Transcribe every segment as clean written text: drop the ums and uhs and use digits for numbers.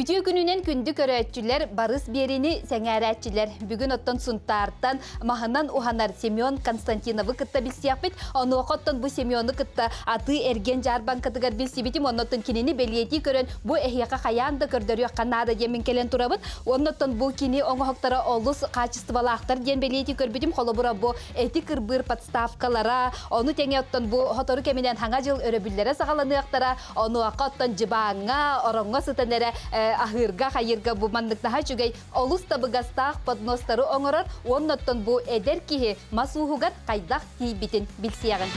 Үтүө күнүнэн күндү көрөөччүлэр, барыс биэриини сэҥээрээччилэр. Бүгүн оттон Сунтаартан маһынан уһанар Семен Константиновы кытта билсиэхпит. Онуоха оттон бу Семену кытта атыы-эргиэн дьаарбаҥкатыгар билсибитим. Оннуттан кинини бэлиэтии көрөн, бу эһиэхэ хайаан да көрдөрүөххэ наада диэммин кэлэн турабын. Оннуттан бу кини оҥоһуктара олус хаачыстыбалаахтар диэн бэлиэтии көрбүтүм. Холобура, бу эти кырбыыр подставкалара, ону тэҥэ оттон бу сотору кэминэн Саҥа дьыл өрөбүллэрэ саҕаланыахтара. Онуоха оттон дьыбааҥҥа, ороҥҥо сытан эрэ аһыырга, хайыырга бу маннык наһаа үчүгэй олус табыгастаах подностары оҥорор уонна оттон бу эдэр киһи мас ууһугар хайдах тиийбитин билсиэҕин.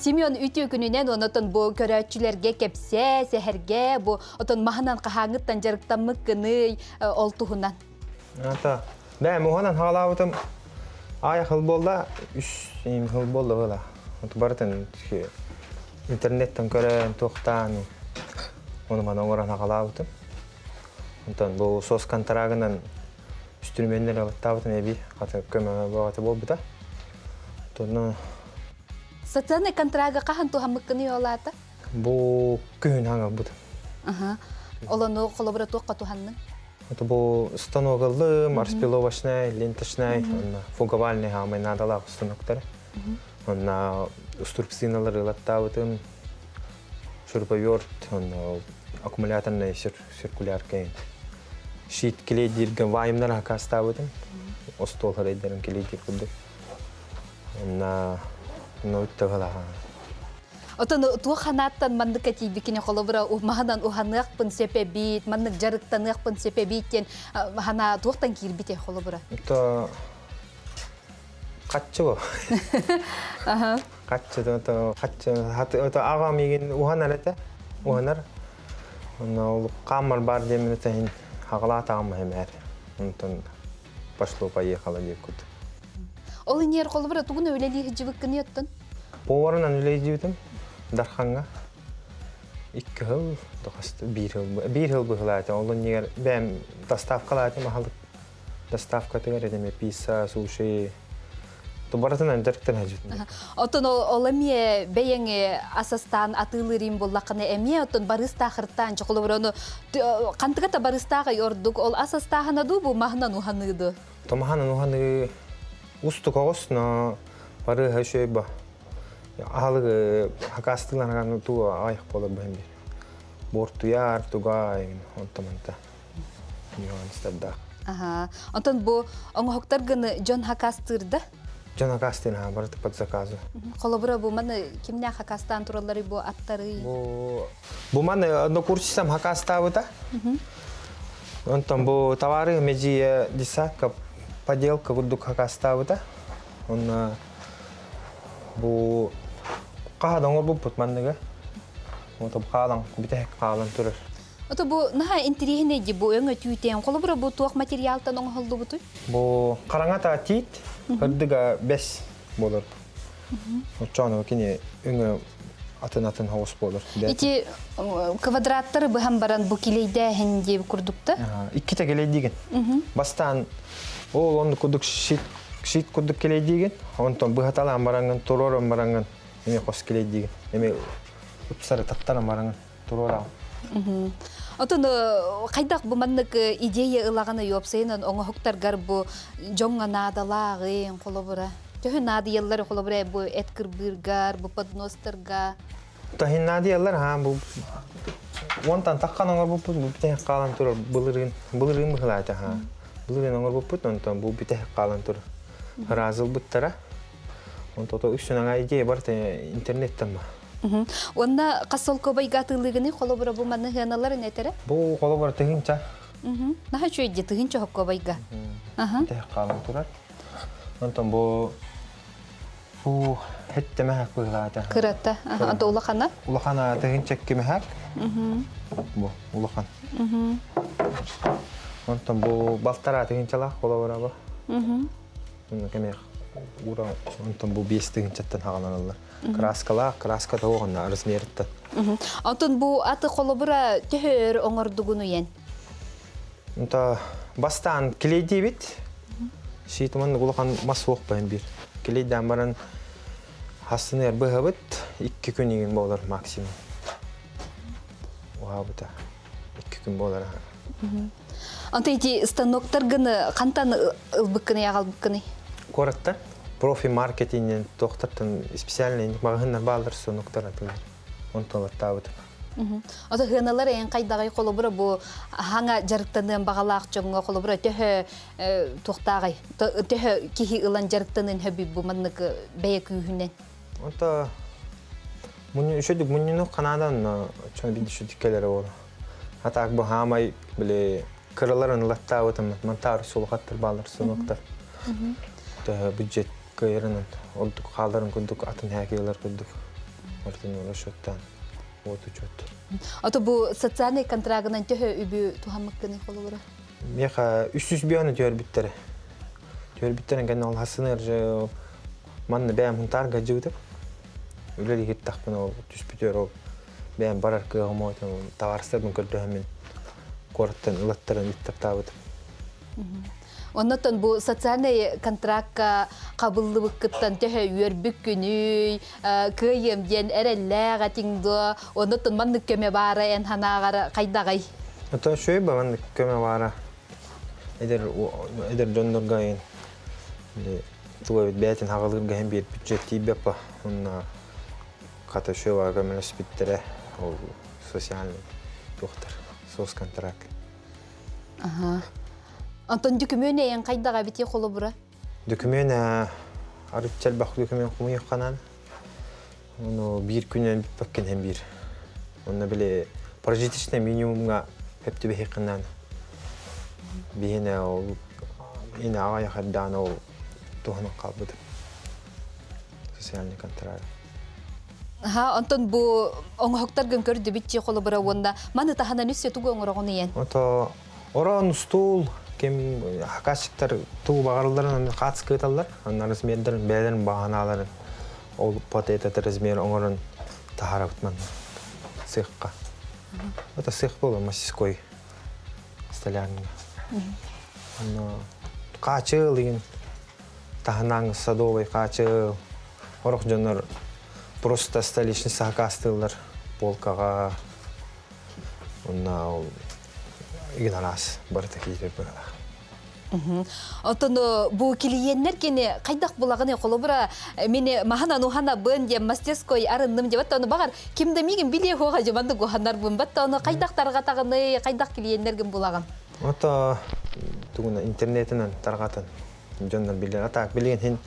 Семен үтүө күнүнэн онотон бу көрөөччүлэргэ кэпсээ, сэһэргэ бу отон маһынан хаһааҥҥыттан дьарыктаммыккыный ол туһунан. Ата, бээ муһанан хаалаабытым аайа хыл буолла, үс хыл буолла была. Барытын интернеттен көрөн, туохтаан, ону маны оҥорон хаалаабытым. Онтон бу сос контрагынан үстүрүмүөннэр ылаттаабытым эби хата көмө бөҕөтө буолбута. Онтон Социальный контрага хаһан туһаммыккыный ол аата? Бу күһүн хаҥалбытым. Аха. Ол ону холобура туохха туһанныҥ? Это бу станок ыллым, распиловочный, ленточный, онно фуговальный хаамай наадалаах станоктар. Онно струбциналар ылаттаабытым, шуруповерт, онно аккумуляторный циркулярка щит клейдирген вайымнар хакастаабытым. Остуол харайдарын клейдир курдук. Онно үттэ Отон туох ханааттан маннык этийбикини холобура маһынан уһаныахпын сөп эбит, маннык дьарыктаныахпын сөп эбит диэн ханаа туохтан киирбите холобура? То хаччы бу. Хаччы то хаччы то аҕам миигин уһанар этэ. Уһанар. Онно ол хааммар бар диэммин этэ хаҕалаатаҕым хэмээр. Онтон пошло поехало диэккут. Ол иниэр холобура тугун үлэлии сылдьыбыккыный оттон? Поварынан үлэлиибитим Дархаҥҥа. Икки сыл, биир сыл, биир сыл быһылаатым. Ол иннигэр бэйэм доставкалаатым аһылык доставкатыгар эдеме пицца, суши, барытынан дьарыктан сылдьыбытым. Оттон ол эмиэ бэйэҥ асастаан атыылыырын буллаххына эмиэ оттон барыыстаахыртаан холобура ону хантыга да барыыстаах ордук ол ас астааһына дуу бу маһынан уһаныы дуу? Томаһанан уһаныы устук оҕус, но барыһа үчүгэй бо. Аһылыгы хакаастыыларган туу аҕайах буолар быһын бир. Буортуйар, туга, онто-манта нюанстардаах. Аха. Онтон бу оҥоһуктар гыны дьон хакаастыырда? Дьон хакаастыыр, аха, барыта под заказу. Холобура бу маны кимнээх хакаастаан туралларый бу аттарый? Бу бу маны однокурсистам хакаастаабыта. Онтон бу товары медиа десятка поделка курдук хакаастаабыта. Онно бу хаһан оҥорбуппут манныгы. Вот хаалан бүтэһик хаалан турар. Ото бу наһаа интириэһинэй дии бу өҥө түүтэн. Холобура бу туох материалтан оҥоһуллубутуй? Бу хараҥата тиит, ырдыга бэс буолар. Оччоҕуна кини өҥө атын-атын соҕус буолар. Ити квадраттары быһан баран бу килейдээһин диэби курдукта? Иккитэ килейдиигин. Бастаан ол онну курдук щит, щит курдук килейдиигин. Онтон быһаталаан бараҥҥын, туруоран бараҥҥын эмиэ хос килейдиигин. Эмиэ ыпсары таттаран бараҥҥын туруораҕын. Отон хайдах бу маннык идея ылаҕын уопсайынан оҥоһуктаргар бу дьоҥҥо наадалааҕын холобура? Төһө наадыйаллар холобура бу эт кырбыыргар, бу подностарга? Таһин наадыйаллар haa бу уонтан таххан оҥорбуппут бу бүтэһик хаалан турар былырыын былырыын быһылаата haa былырыын оҥорбуппут онтон бу бүтэһик хаалан турар ыраазылбыттара онтото үксүн аҥаа идея барыта интернеттен ба. Уонна хас солкуобайга атыылыыгыный холобура бу манны сыаналарын этэрэ? Бу холобура тыһыынча. Наһаа үчүгэй дии тыһыынча соккуобайга. Тэһ хаалан турар. Онтон бу бу хэттэмэһэк быһылаата. Кырата. Ата улахана? Улахана тыһыынча кимэһэк. Бу улахан. Онтон бу балтараа тыһыынчалаах холобура бу. Кэмиэх уура онтон бу 5 тыһыынчаттан хаҕаланаллар. Краскалаах, краска тоҕоҕунна размерыттан. Онтон бу аты холобура төһө өр оҥордугун уйан? Онто бастаан клейдиибит. Сиитиман улахан мас суох баһын биир. Клейдаан баран хастыныар быһабыт, 2 күн игин буолар максимум. Уһаабыта. 2 күн буолар. Онто ити станоктаргын хантан ылбыккыный аҕалбыккыный? Куораттан профи маркетинг туохтартан специальный маҕаһыыннар бааллар станоктар атылар. Онтон ылаттаабытым. Ото хыаналар эйэн хайдаҕай холобура бу хаҥа дьарыктаныан баҕалаах дьоҥҥо холобура төһө туохтааҕай төһө киһи ылан дьарыктаныан хөбүй бу маннык бэйэ күүһүнэн? Онто мунньу мунньуну ханадан чон бидди шүдүккелere ол. А так бу хаамай били кыраларын ылаттаабытым мантаар сулухаттар баалар сунуктар. Бюджет кыайырынан ордук хааларын курдук атын хээкиэлэр курдук ортын расчеттан вот учет. Ото бу социальный контрагынан төһө үбү туһаммыккыны холобура? Меха 300 бионы түөрбүттэрэ. Түөрбүттэрин кэннэ ол хассыныр же манна бэйэм хунтаарга дьыбытым. Үлэли хиттахпын ол түспүтүөр ол бэйэм барар кыаҕым оотун табаарыстарбын көрдөһөммүн куораттан ылаттаран иттартаабытым. Оннотон бу социальный контракка қабыллыбыккыттан төһө үөрбүк күнүй, кыайым диэн эрэллээх этиҥ дуо, оннотон маннык көмө баара эн ханаағар хайдаҕай? Ото шөй ба маннык көмө баара. Эдэр эдэр дьоннорго туга бэйэтин хаҕалыырга иһин биир бюджет тиийбэппа. Онно хата шөй көмөлөспүттэрэ ол социальный туохтар соцконтракт. Аха. Онтон дүкүмүөн эйэн хайдаҕа бити холобура? Документ арыт элбэх документ хомуйухханан. Ону биир күнүнэн бүппэккин һэн биир. Онно били прожиточный минимумҥа хөп түбэһиэххинэн биһиэнэ ол ини аҕай хардаан ол туһунан хаалбытым. Социальный контракт. Аха, онтон бу оҥоһуктаргын көрдүбүт чи холобура уонна маны таһынан үссө тугу оҥороҕун ийэн? Ото орон устуул ким хакасчыктар туу баҕаралларын хаатыс кыыталлар. Анна размердарын бэйэлэрин баҕанааларын ол под этот размер оҥорон таһаарабыт манна сыахха. Это сыах буолар мастерской столярный. Онно хаачыл игин таһынан садовый хаачыл орох дьоннор просто столичный сакаастыыллар полкаҕа онно ол игин араас барыта киирэр быһалаах. Оттон бу клиеннэр кини хайдах булагын холобура мини маһана нухана бын диэн мастерской арынным дебат ону багар ким да мигин билиэ хуоха жаманды гуханнар бун батта ону хайдах тарҕатаҕыны хайдах клиеннергин булагын? Ото тугуна интернетинэн тарҕатан дьоннор билэр. А так билигин хин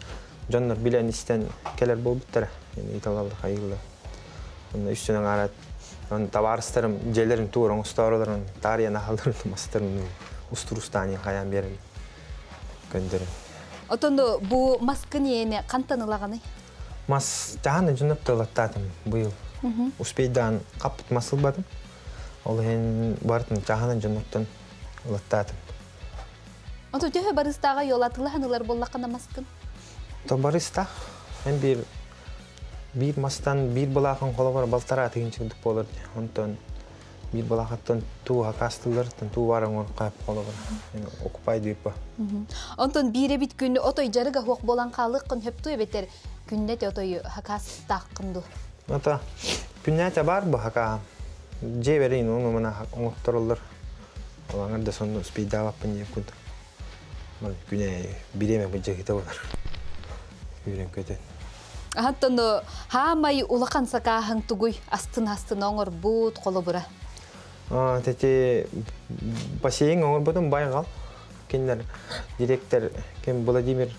дьоннор билэн истэн кэлэр буолбуттара. Италалла хайылла. Онно үстүнэн арат он табаарыстарым дьиэлэрин туор оҥостооролорун таарыйан аһалларын мастарын устурустаанин хайаан биэрэн көндөрөн. Отон бу маскын иэни хантан ылаҕыный? Мас таһан дьонноп тылаттаатым быйыл. Успейдаан хаппыт мас ылбатым. Ол иһин барытын таһан дьонноттон ылаттаатым. Ото төһө барыстааҕа йолатылаһан ылар буоллаххына маскын? То барыстаах. Эн биир биир мастан биир былаахан холобура балтараа тыһыынча курдук буолар. Онтон биир былаахаттан туу хакаастыллартан туу баар оҥор хаап холобура. Окупай дыыппа. Онтон биир эбит күн отой жарыга хуох болан хаалык хөпту эбетер күннете отой хакаастааххын ду. Ата күннээте бар бу хакаа. Дьиэ берин ону мана оҥоттороллор. Олаңар да сонно спейдаабаппын диэн курдук. Күнэ биреме бу жахита болар. Үүрэн көтөн. Ахаттон хаамай улахан сакааһын тугуй астын астын оҥорбут холобура. Тети бассейн оҥорбутум байҕал. Кинилэр директор ким Владимир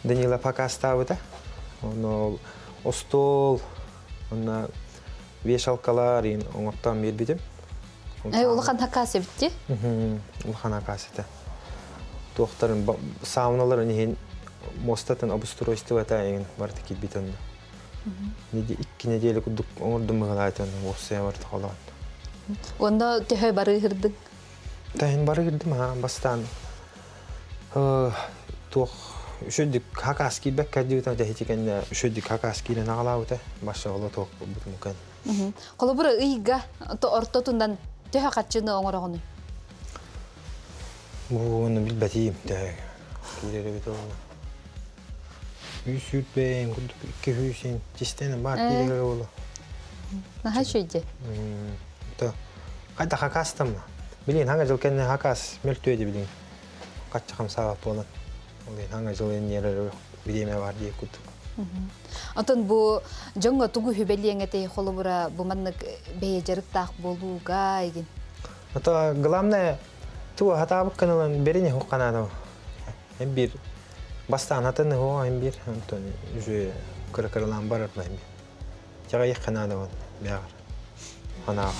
Данилов акаастаабыта. Ону ол остуол Онно вешалкалар оҥортоон биэрбитим. Улахан хакаас эбитти? Улахан хакаас этэ. Туохтарын сауналарын иһин мостатын обустройствота эҥин барыта киирбит онно. Икки неделя курдук оҥордум быһалаайтан уопсайа барыта холоон. Онно төһө барыыһырдыҥ? Таһын барыырдым ha бастаан туох үчүгдүк хакаас киирбэккэ дьыбытан тэһити кэннэ үчүгдүк хакаас киирэн аҕалаабыта баша оло туох буолбутум кэн. Холобура ыйга ортотунан төһө харчыны оҥороҕунуй? Бу билбэтиим төһө киирэр эбит ол. Үс сүүрбэйин курдук икки сүүсин чистэнэ баар киирэр ола. Наһаа үчүгэй. То хайда хакастамма. Билин хаҥа жыл кэннэ хакас мөлтүө билин. Хачча хамсаабат буолан. Ол хаҥа жыл эннерер бириэмэ бар дии курдук. Онтон бу дьоҥҥо тугу хүбэлиэҥ этэй холобура бу маннык бэйэ дьарыктаах буолууга игин? Ото главное туу хатаабыккын ылан берини хукканаадам. Hem bir бастаан хатын хоо hem bir онтон уже кыра-кыралаан барар hem bir. Чаҕайых ханаадабын бэҕэр. Ханаах.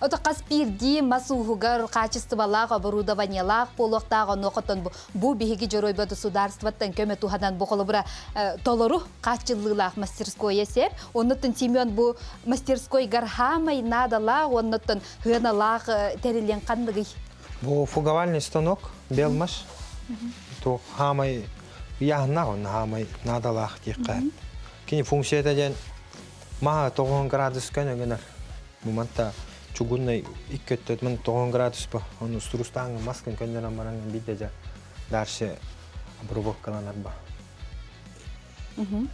Ото хас биирдии мас ууһугар хаачыстыбалаах оборудованиелаах буолуохтаах онуохаттан бу биһиги дьоруойбут государствоттан көмө туһанан бу холобура толору хааччыллыылаах мастерскойа сеп. Оннуттан Семен бу мастерскойгар хаамай наадалаах, оннуттан хыаналаах тэрилиэн ханныгый? Бу фуговальный станок, белмаш. Туох хаамай ыйааһыннаах онно хаамай наадалаах диэххэ. Кини функцията диэн маһа 90 градус көнө гынар. Бу манта чугуннай икки өттө мын 90 градус ба. Оны устурустааҥы маскын көннөрөн баран бидде жа дальше обработкаланар ба.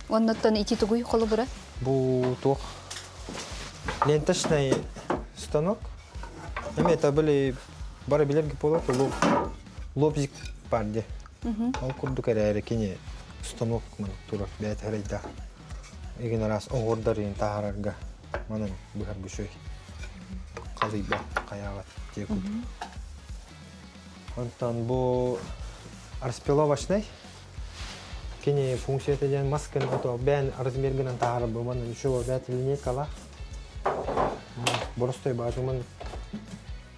Оннуттан ити тугуй холобура? Бу туох ленточный станок. Эми это были бары билерги болот лобзик бар де. Ол курдук эрээри кини станок турар бэйэтэ харайдаах. Игин араас оһуордарын таһаарарга манан быһар бүшөй. Халыйбат, хайаабат дии курдук. Онтон бу распиловочный кини функцията диэн маскын ото бээн размер гынан таһаарар бу манан еще бэт линейкалаах. Боростой баатыман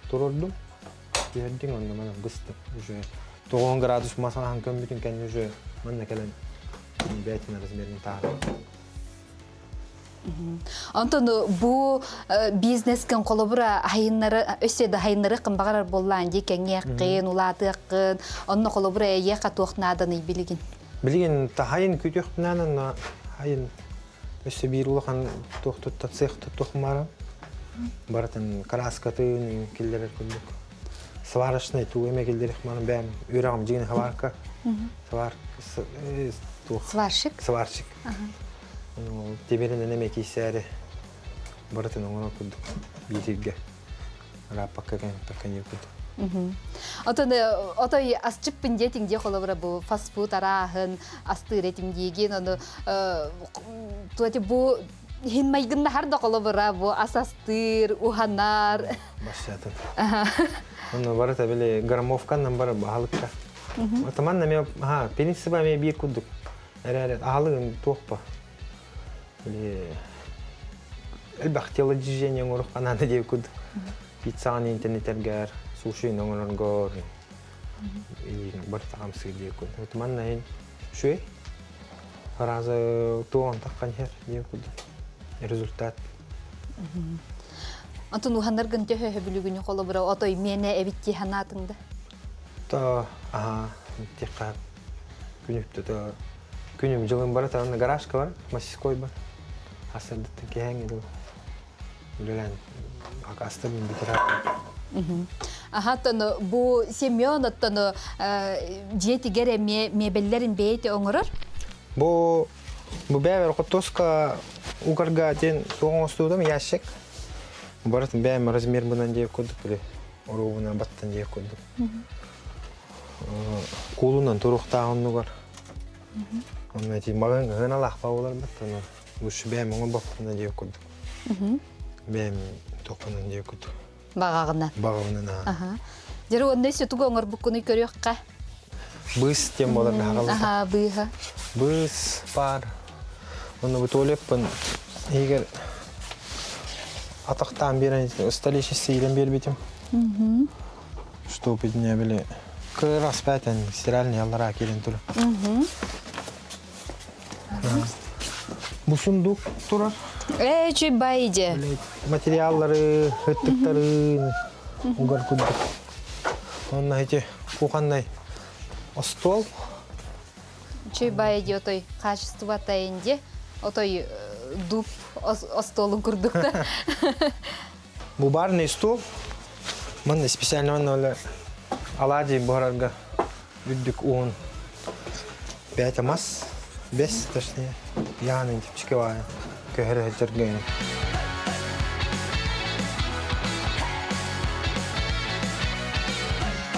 турордум. Түһэрдиҥ онно манан быстым уже 90 градус масаһан көммүтүн кэннэ уже манна кэлэн бээтин размерин таһаарар. Онтон бу бизнескин холобура хайыннары өссө да хайыннары кымбаҕарар буоллаан дии кэҥиэххин, улаатыаххын, онно холобура эйиэхэ туох нааданый билигин? Билигин тахайын күтүөхпүнээн онно хайын өссө биир улахан туох туттат цех туттуохмара барытын краскатын киллэрэр курдук сварочный туу эме киллэрих маны бэм үрэҕим дьиҥин хабарка свар туох сварщик сварщик тимиринэн эме киисээри барытын оҥорор курдук бииргэ раппакка кэнпэккэ курдук. Отон отой асчыппын диэтиҥ дии холобура бу фастфуд арааһын астыыр этим диигин ону туати бу хин майгыннаһар да холобура бу ас астыыр уһанар. Бассатын. Ону барыта били граммовканан бар баһылыкка. Атаман эме ха принципа эме биир курдук. Эрээр аһылыгын туохпа. Били элбэх телодвижение оҥорух анаана диэбит курдук. Пиццаны интернетергэр, суши оҥороргор барыта хамсыыр диэбит курдук. Отуман найын үчүгэй. Разы туоҕун таххан иһэр диэбит курдук. Результат. Онтон уһанаргын төһө бүлүгүнү холобура отой миэнэ эбит дии санаатыҥ да? То, аха, тихха күнүктө то күнүм дьылым барыта онно гаражка бар, мастерской бар. Асырдыттан киһээҥҥи дылы үлэлээн акаастабын бүтэрэр. Аха, оттон бу Семен оттон дьиэтигэр эмиэ мебеллэрин бэйэтэ оҥорор? Бу бу бэйэбэр хотуоска угарга диэн туох оҥостуутум ящик. Барытын бэйэм размербынан диэк курдук били оруобуна баттан диэк курдук. Куулунан туруохтаах оннугар. Онно ити маҕан ыһыналаах буоларбыт, ону лучше бэйэм оҥорбоппуна диэх курдук. Бэйэм тоххунан диэх курдук. Баҕаҕынан. Баҕабынан аа. Дьэ уонна сүтүгү оҥорбуккунуй көрүөххэ. Быыс диэн буолар хаҕалыта. Аха, быыһа. Быыс баар. Онно бу туалеппын иһигэр атахтаан биэрэн столичный иилэн биэрбитим. Чтобы не были кырас бәтен стиральный аллара киирэн турар. Бу сундук турар. Ээ, чүй бай же. Материаллары, ыттыктары угар курдук. Онно ити кухонный остуол. Чүй бай же отой качество тайынде. Отой дуб остуолун курдук да. Бу барный стол. Манна специально онно оладьи буһарарга үрдүк уун бэйэтэ мас, бэс точнее, яаны типчики баайы көһөрө сылдьарга.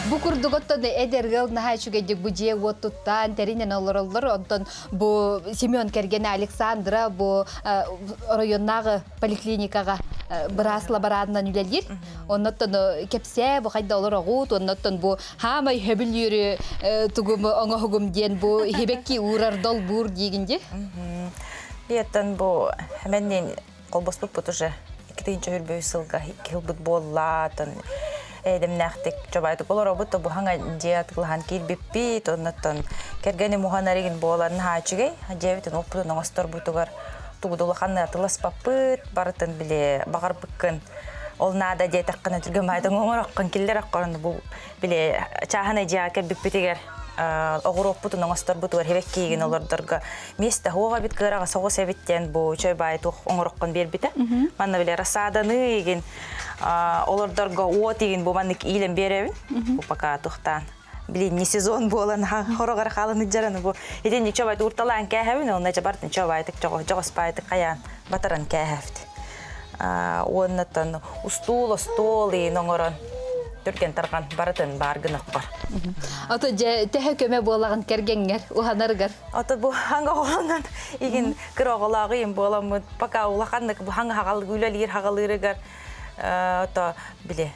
Бу курдук оттон эдэр ыал наһаа үчүгэйдик бу дьиэ уот туттаан тэринэн олороллор. Онтон бу Семен кэргэнэ Александра бу оройуоннааҕы поликлиникаҕа быраас лаборанынан үлэлиир. Оннуттан кэпсээ бу хайда олороҕут, оннуттан бу хаамай хөбүлүүрү тугум оҥоһугум диэн бу хибекки уурар долбуур диигин ди. Биеттан бу меннин колбоспуппут уже иккитинчи хүрбүй сылга икки буоллаатын эдемнээхтик чобайтык олоробут то бу хаҥа дьиэ атылаһан киирбиппит оннуттан кэргэни муһанаригин буолан хаачыгай дьиэбитин оппутун оҥосторбутугар тугудулаханны атыласпаппыт барытын биле баҕарбыккын ол наада диэтэххинэ түргэн баайтан оҥороххун киллэр аккорон бу биле чааһына дьиэҕэ кэлбиппитигэр оҕуруоппутун оҥосторбутугар хибэккиигин олордорго место хуоҕа бит кыараҕа соҕус эбит диэн бу чой баай туох оҥороххун биэрбитэ манна биле рассаданы игин олордорго уот игин бу маннык иилэн биэрэбин бу пока тухтаан билин не сезон буолан хороҕор хаалан ыдьаран бу итинник чобайт урталаан кээһэбин онно жабартын чобайтык жоҕос баайтык хайаан батаран кээһэбит уоннаттан устуул остуол иин оҥорон түргэн тарҕан барытын баар гынаппар. Ото дьэ тэһэ көмө буолаҕын кэргэҥҥэр уһанаргар. Ото бу хаҥа оҕолонон игин кыра оҕолооҕу буоламмыт пока улаханнык бу хаҥа хаҕалык үлэлиир хаҕалыырыгар ото биле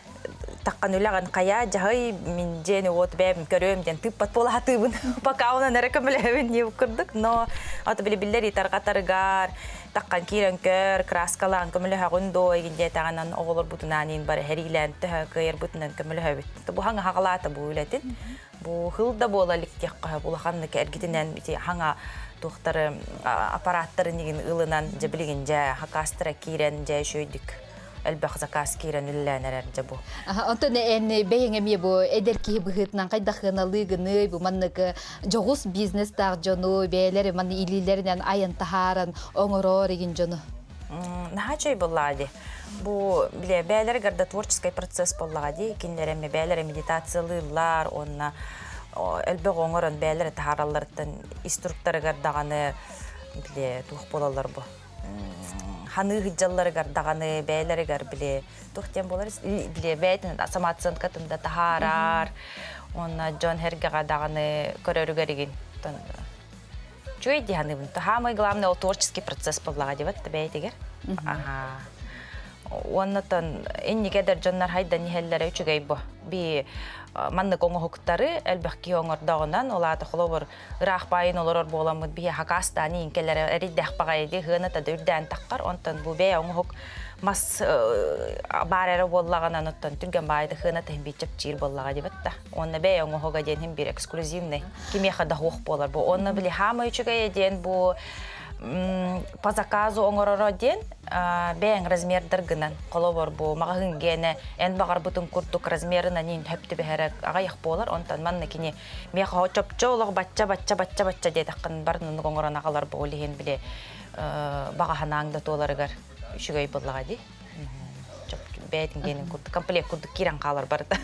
таққан үлэҕин хайа дьаһай мин дьиэни уот бэйэм көрүөм диэн тыыппат буола хатыыбын пока онон эрэ көмөлөһөбүн диэбит курдук но ото били биллэр итарҕатарыгар таққан киирэн көр краскалаан көмөлөһөҕүн доо игин диэтэҕинэн оҕолорбутунаан бары хэриилээн төһө кыайарбытынан көмөлөһөбүт бу хаҥа хаҕалаата бу үлэтин бу хыл да буола иликтиэххэ улаханнык эргитинэн ити хаҥа туохтары аппараттарын игин ылынан дьэ билигин дьэ хакаастара киирэн дьэ үчүөйдүк элбэх заказ киирэн үллээн эрэр дьэ бу. Онтон эн бэйэҥ эмиэ бу эдэр киһи быһыытынан хайдахыналыы гыный бу маннык дьоҕус бизнестаах дьону бэйэлэр манны илиилэринэн айан таһааран оҥороор игин дьону. Наһаа чөй буоллаҕа дии. Бу биле бэйэлэригэр да творческий процесс буоллаҕа дии. Кинилэр эмиэ бэйэлэрэ медитациялыыллар уонна элбэх оҥорон бэйэлэрэ таһааралларыттан ис туруктарыгар даҕаны биле туох буолаллар бу ханыы сылдьалларыгар даҕаны бэйэлэригэр били туох диэн буолар били бэйэтин самооценкатын да таһаарар уонна дьон эргэҕэ даҕаны көрөрүгэр игин үчүгэй дии саныыбын самый главный ол творческий процесс буоллаҕа дибат да бэйэтигэр аха уоннатан инники эдэр дьоннор хайдан иһэллэрэ үчүгэй бу би маннык оҥоһуктары элбэх киһи оҥордоҕунан ол аата холобур ыраах баайын олорор буоламмыт биһи хакаастаан иинкэлэрэ эрийдэх баҕайы дии хыаната да үрдээн таххар онтон бу бэйэ оҥоһук мас баар эрэ буоллаҕынан оттон түргэн баайда хыаната иһин биир чэпчиир буоллаҕа дибэт да уонна бэйэ оҥоһуга диэн иһин биир эксклюзивный кимиэхэ да суох буолар бу уонна били хаамай үчүгэйэ диэн бу по заказу оҥороро диэн бэйэҥ размердаргынан холобур бу маҕаһыын гиэнэ эн баҕарбытын курдук размерынан иин хөп түбэһэрэ аҕыйах буолар онтон манна кини миэхэ чопчу олох бачча бачча бачча бачча диэтэххин барыннык оҥорон аҕалар бу ол иһин били баҕаһанааҥ да туоларыгар үчүгэй буоллаҕа дии. бэйэтин генин курдук комплект курдук киирэн хаалар барыта.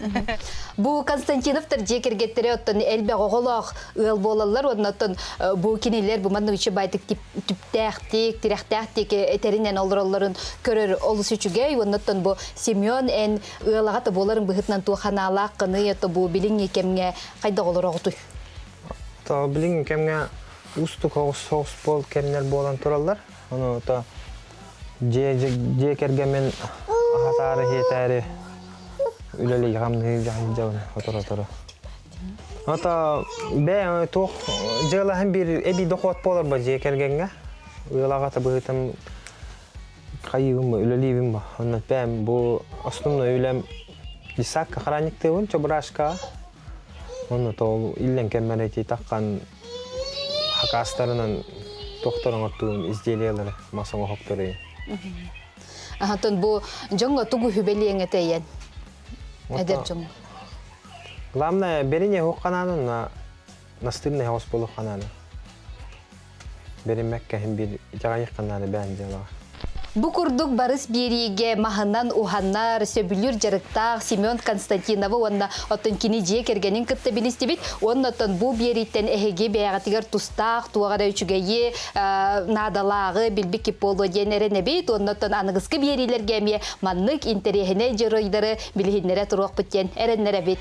Бу Константиновтар дьиэ кэргэттэрэ оттон элбэх оҕолоох ыал буолаллар уонна оттон бу кинилэр бу маннык үчүгэй түптээхтик, тирэхтээхтик этэринэн олороллорун көрөр олус үчүгэй уонна оттон бу Семен эн ыалаҕа да буоларын быһыытынан туох анаалаах гыный ото бу билиҥҥи кэмҥэ хайдах олороҕутуй? То билиҥҥи кэмҥэ уустук оҕус соҕус буол кэмнэр буолан тураллар. Ону то дьиэ дьиэ кэргэммин аһатаары иһиэтээри үлэлии хамныы дьаһайдьабын отор-отору. Ото бээ туох дьыалаһын биир эбии дохуот буолар ба дьиэ кэргэҥҥэ. Ыал аҕата быһыытым хайыыбын ба үлэлиибин ба. Онно бэм бу основной үлэм десакка охранниктыыбын чобурашка. Онно тоол иллэн кэммэр ити таххан хакаастарынан тохтор оҥортуун изделиялары мас оҥоһуктары. Атын бу дьоҥҥо тугу хүбэлиэҥ этэйэн эдэр дьоҥҥо? Главное, берине хуққанааны на настырный хаус болуққанааны. Бериммэккэ иһин биир итэҕэйиэххэ бээн дьыалаҕа. Бу курдук барыс биэриигэ маһынан уһанар, сөбүлүүр дьарыктаах Семен Константиновы уонна оттон кини дьиэ кэргэнин кытта билистибит. Уонна оттон бу биэрииттэн эһиги бэйэҕитигэр тустаах, туох эрэ үчүгэйи, наадалааҕы билбиккит буолуо диэн эрэнэбит. Уонна оттон аныгыскы биэриилэргэ эмиэ маннык интэриэһинэй дьоруойдары билиһиннэрэ туруохпут диэн эрэннэрэбит.